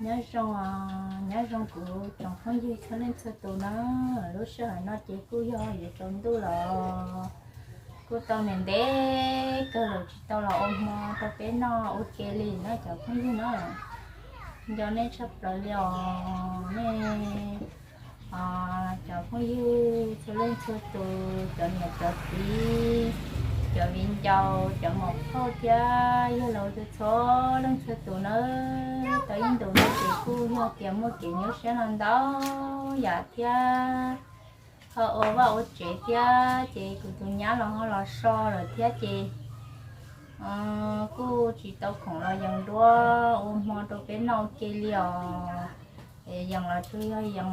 Nyob zoo, nyob zoo kuv tsoom phooj ywg txhua leej txhua tus na. Lub sij hawm no ces kuj yog yuav tsaus ntuj los kuj tau ntev ntev kawg lawm tsis tau los ua hmo rau peb noj ua ke li na cov phooj ywg na. Nco nej tshaj plaws li os nej, cov phooj ywg txhua leej txhua tus, cov niam cov txiv, cov viv ncaus, cov muam phauj thiab yawg laus txhua leej txhua tus na. Tau ib ntus no ces kuj yog tias muaj kev nyuaj siab no ntau yam thiab, ho ua vaj ua tsev thiab ces kuv tus nyab los ho los so lawm thiab ces kuj tsis tau khoom los yees nruab ua hmo rau peb noj ua ke li os. Yees los tsuas yog yees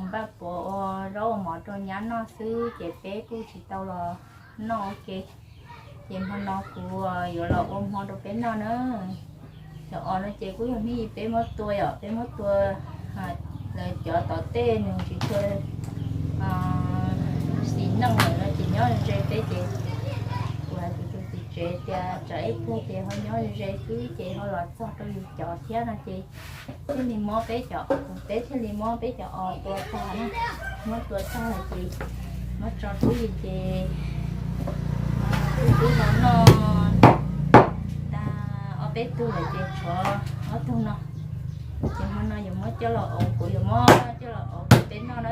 npaj puav ua zaub ua mov rau nyab noj xwb ces peb kuj tsis tau los noj ua ke. Ces hmo no kuv yuav los ua hmo rau peb noj na. Cov os no ces kuj yog hnub ib peb muab tua yom, peb muab tua, lawv cov tom tej nws tsis tshua xis neej lawm no ces nyob ze peb ces kuv hais kuv tus txiv tsev tias tsam ib pliag ces ho nyob ze xwb ces ho los txog rau yus cov thiab no ces thiaj li muab peb cov, peb thiaj li muab peb cov os tua tag na. Muab tua tag lawm ces muab tso rub ywg ces kuj twb ho noj tag ob peb tug lawm ces tshuav ob tug no. Ces hmo no yuav muab coj los ua, kuv yuav muab coj los ua rau peb noj na.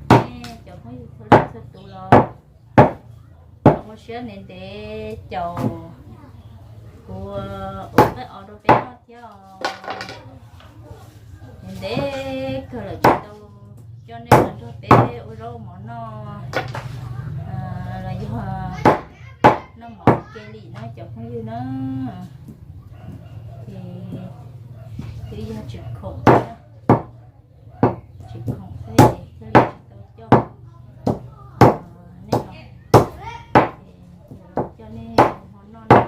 Nej cov phooj ywg txhua leej txhua tus los ua siab ntev ntev caum kuv ua qaib os rau peb noj thiab os. Ntev ntev kawg lawm tsis tau coj nej los nrog peb ua zaub ua mov noj los yog noj mov ua ke li no cov phooj ywg na. Ces twb yog tsis khoom thiab, tsis khoom thiab ces thiaj li tsis tau coj nej los, ces coj nej ua hmo noj na.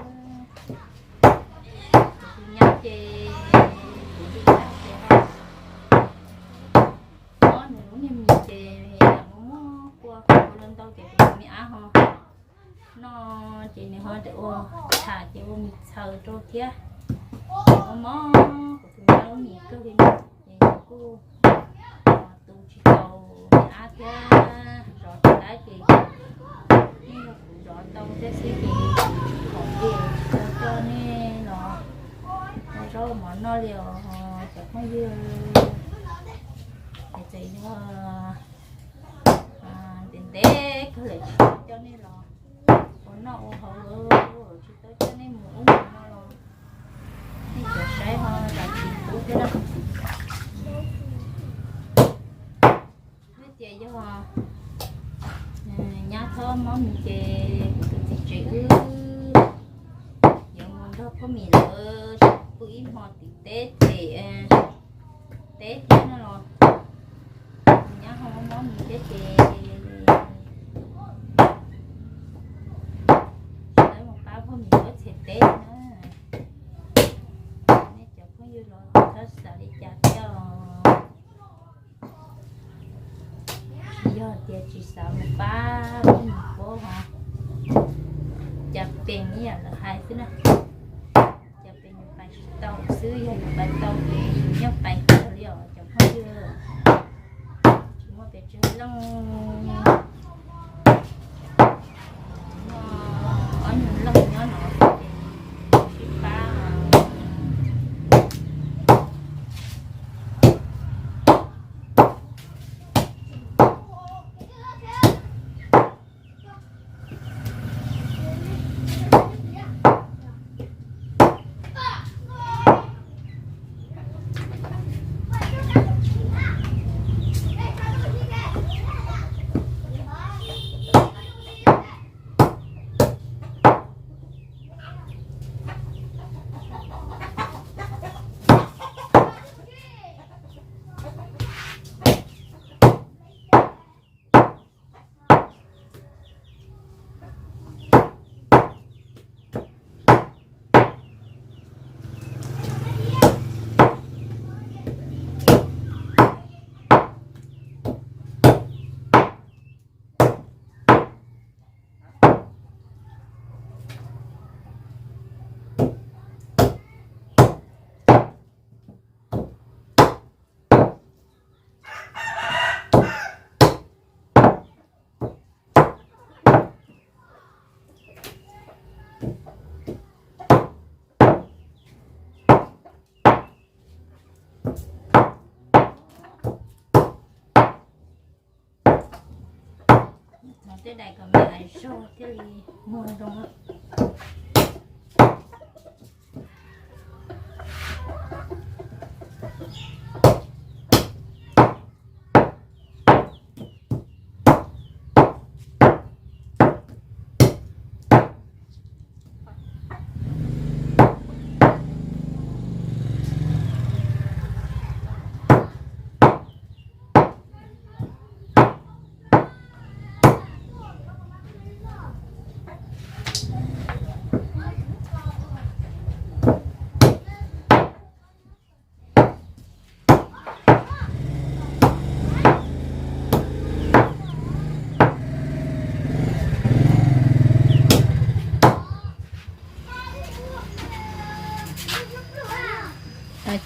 Kuv tus nyab ces kuv tus nyab ces ho, nws lub niag mis ces lam muab muab kua ua lawm ntau ces kuv tus me ab ho noj ces nws ho ua tham ces ua mis txhaws rau thiab. Ces mob mob kuv tus nyab lub mis kawg li no ces nws kuj tu tsis tau me ab thiab zov tsis tau ces yeej yog kuv zov tau thiab xwb ces tsis khoom ces tsis tau coj nej los ua zaub mov noj li os cov phooj ywg. Es txawm yog ntev ntev kawg lawm tsis tau coj nej los ua noj ua haus lawm, tsis tau coj nej mus ub mus no los nej cov saib ho zam txim pub thiab na. Vim tias yog nyab thob mob mis ces kuv tus txiv tsev wb yuav mus nrog phooj ywg lawv pw ib hmo tim teb them teb thiab no los nyab ho mob mob mis thiab ces tsis tau mus pab phooj ywg lawv them teb na. Nej cov phooj ywg los txhob xav li cas thiab os. Tsis yog tias tsis xav mus pab phooj ywg puab ho, cas pes ib yam lawv hais xwb na. Cas pes yus pais tsis tau xwb, yog yus pais tau ces yus yeej pais kawg li os cov phooj ywg. Tsis muaj pes tsawg leej, ob nyuag leej nyob no ces sib pab. Tso thiaj li muag zoo.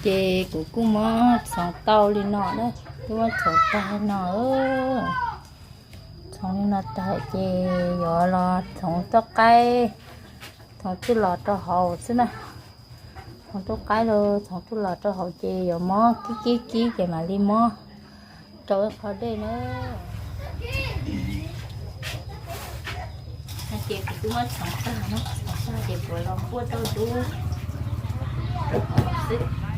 Ces kuv kuj muab txhoov tau li no na, kuj muab txhoov tag no. Txhoov li no tag ces yuav los txhoov tuaj qaib, txhoov tuaj los rau hauv xwb na. Txhoov tuaj qaib los txhoov tuaj los rau hauv ces yuav muab kib kib kib ces mam li muab rau ib qho dej na. Ces kuv twb muab txhoov tag no, txhoov tag ces kuv los npuaj rau dub rau hauv xwb. Ces kuv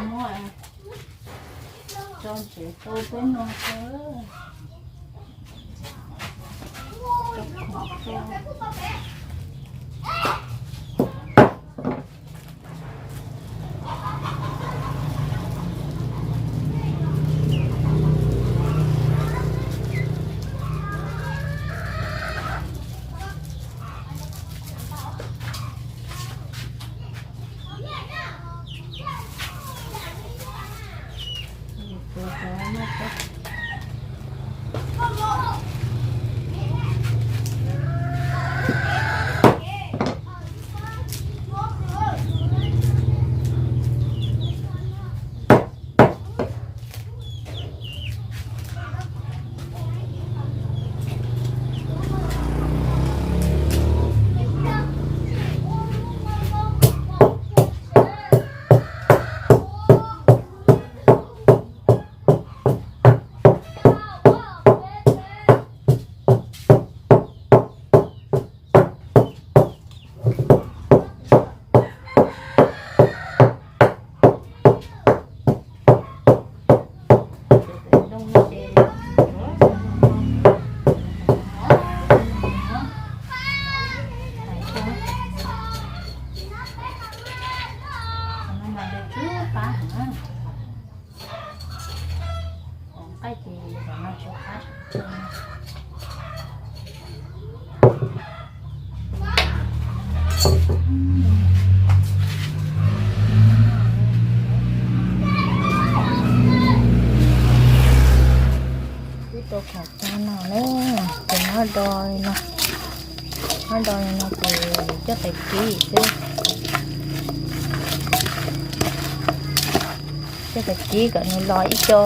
muab tso ntsev tau peb no xwb. Twb tau khoom tag no na, ces nyob do li no, nyob do li no ces coj tais kib xwb, coj tais kib kom nws los ib co,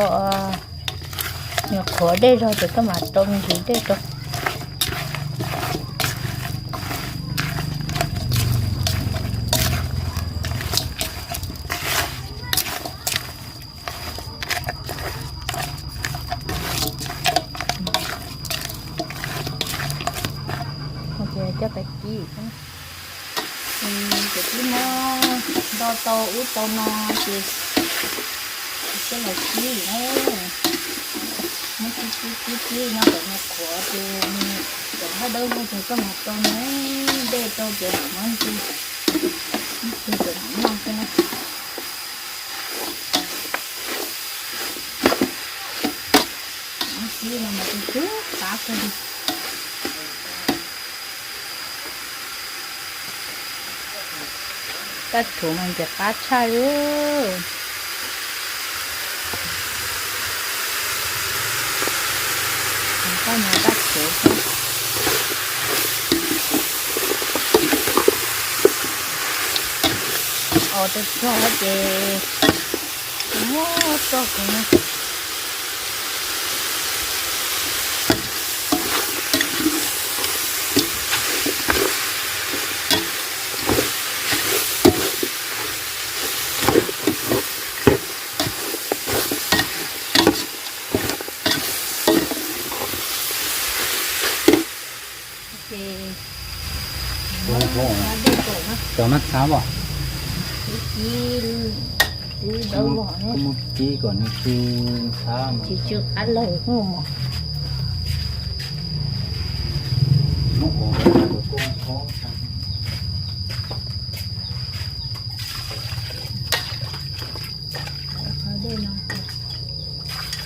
nws qhuav dej zog ces koj mam rau me ntsis dej rau. Ces coj tais kib, ces twb muab do tau ub tau no ces coj los kib na. Muab kib kib kib kib no kom nws qhuav ces nws, cov hab dawb no ces koj mam rau dej rau ces mam muab ntxi, ces mam noj xwb na. Kib no mas twb qab kawg li. Kab tshuv mas ntxim qab tshaj li. Kab no kab tshuv xwb. Os, tau txog ces muab tso kuv na. Ces cov mab xab os, kib, kib kom nws tsis xab, tsis tsw qab lawg mus. Dej no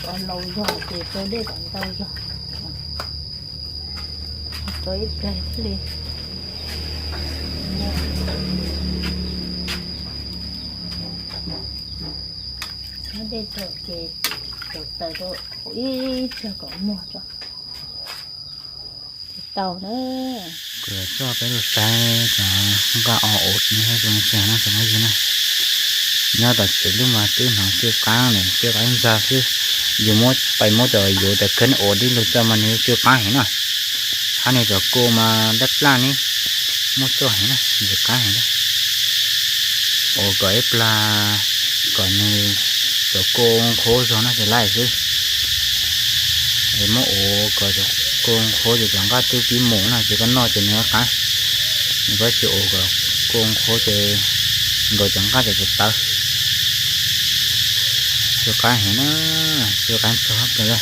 kom laus zog ces rau dej kom ntau zog, rau ib pliag thiaj li. Muab dej rau ces rau taws rau ib pliag kom muag tso. Tsis tau na. Kuv yuav coj peb los saib cov nqaj o ua zoo li cas no cov phooj ywg na. Nyob tom tsev lub mas twb hnov tsw qaab lawm, tsw qaab ntxag xwb. Yus muab pais muab cov yuav cov kheeb ua tib lug tso mas nws tsw qaab heev na. Hab nws cov kua mas daj plaj li, muaj txoj heev na, ntxim qaab heev na. Ua kom ib plag kom nws cov kua nqhuab zog no ces laij xwb. Es muab ua kom cov kua nqhuab ces cov nqaj twb pib mus no ces koj noj ces nws qaab. Nws koj tsis ua kom kua nqhuab ces nkaus cov nqaj ces tawv. Tsw qaab heev na, tsw qaab tshaj plaws li.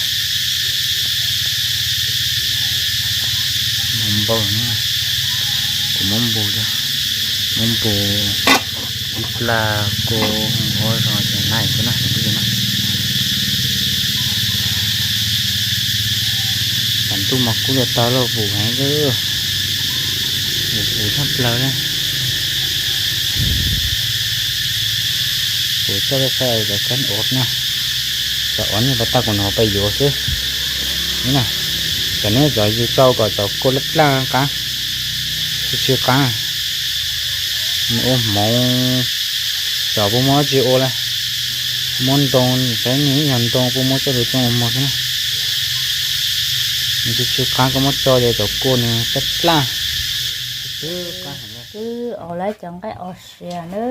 Muab npau na, kuv muab npau, muab npau ib plag kua nqhuab zog ces laij xwb na. Tam ntuj mas kub li tag lawm, vus heev, vus vus tshaj plaws li. Kuv coj peb saib cov kheeb ua na. Cov uas nej pom tag kuv no peb yuav xwb. Cov neb txom yws tsau kom cov kua daj daj qab, tsw tsw qab, nws ua hmoov, cov puas muaj dab tsi ua lawm, muab ntoo, saib nws ib yam ntoo puas muab coj lug tsoo ua hmoov xwb na. Nws tsw tsw qab koj muab tso ces cov kua nws daj daj. Twb ua lawm cov nqaij os sia na,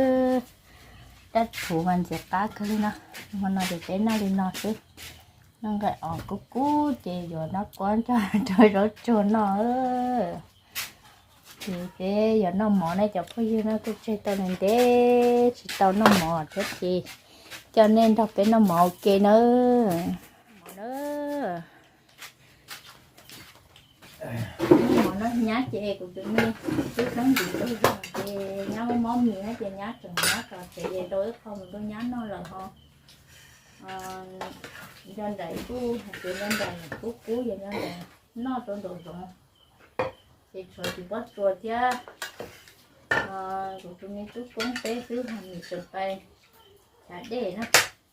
dab thuv mas ntxim qab kawg li no. Hmo no ces peb noj li no xwb. Noj nqaij os kub kub ces yuav noj kuab nrog rau zaub tsuag noj. Ces peb yuav noj mov ne cov phooj ywg, noj kuj tseg tau ntev ntev tsis tau noj mov thiab ces coj nej nrog peb noj mov ua ke nawb. Mov nawb. Mov no nyab ces kuv tus me twb kheeb ntxiv tau zog ces nyab muaj mob mis na ces nyab tseem nyab tso tsev es rau ib qho mus rau nyab noj lawm ho. Nco nraim kuj hais tias nco nraim kub kub yog nco nraim noj rau nraum zoov. Ces tshuav tus pob tsuas thiab kuv tus me tub koob peb xwb ho mis tseem pais chav dej na.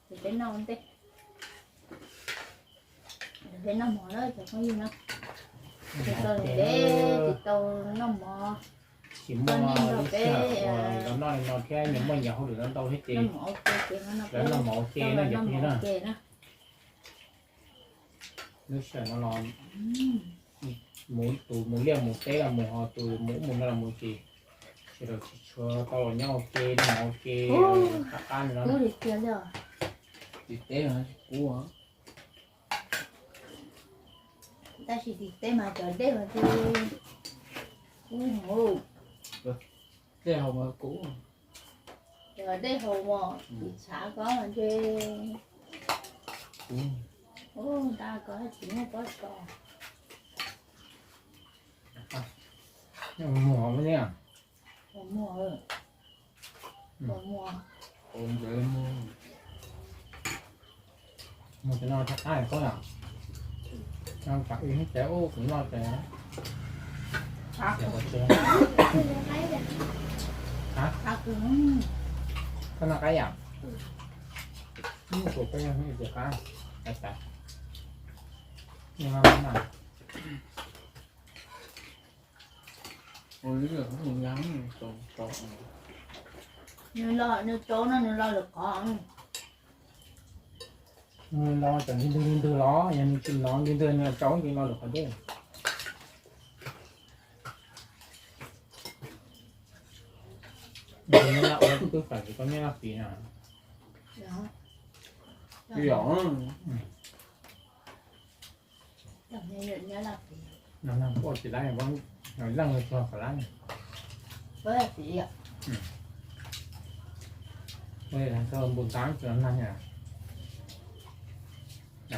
Ces peb noj ua ntej, peb noj mov na cov phooj ywg na. Tsis tau ntev tsis tau noj mov, tsis muaj ib sij hawm uas los noj li no thiab nws muaj nyias hauj lwm ntau ntau thiab ces lawv noj mov ua ke na cov phooj ywg na. Lub sij hawm no los mus, tus mus liaj mus teb los mus, ho tus mus ub mus no los mus ces sawv daws tsis tshua tau los nyob ua ke, noj mov ua ke, qab qab li no. Tim teb no tsis kub. Tab sis tim teb mas cov dej mas ntshe kub heev. Dej haus mas kub. Cov dej haus mas tim tshav ko ntshe kub. Ub, nta ko tsis muaj pob tsuas. Muag, muag, muag, muag. Muag cov no rov qab koj yom. Tam ib hnub ces ub kuv noj ces koj noj qab yom. Ub, kuv peb noj hnub ces qab. Nws los, nws rau no nws los lwm qhov. Nws los cov ntwg ntwg los, yog nws tsis los ntwg ntwg nws los rau ces los lwm qhov dej. Nws los ua twb fam tsis tau nyob laj pis na. Tsis yog. Nws nag quaj tsis laib, leej tsuag qhov lab. Npus ntxhab tsis los nag.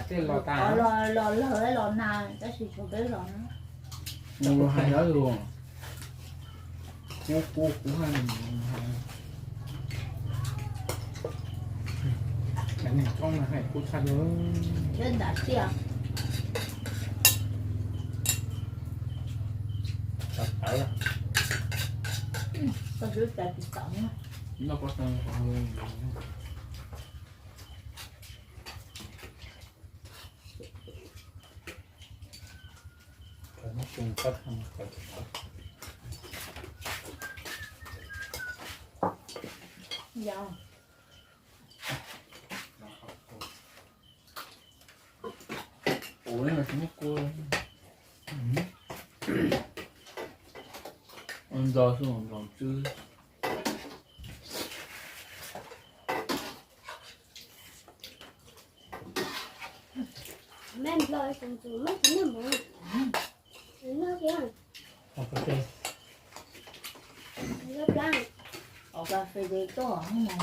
Tej los tas, los lawg los nag tab sis tshuav peb los na. Nws hais dawb lus, kuv kuv kuv hais, neeg tshoob no hais kub tshaj li. Tawv tawv, koj twb tawv tsis tawv na. Yog. Ua ntau xwb los ntsws. Ua cà phê, ua cà phê ces tuaj hauv no.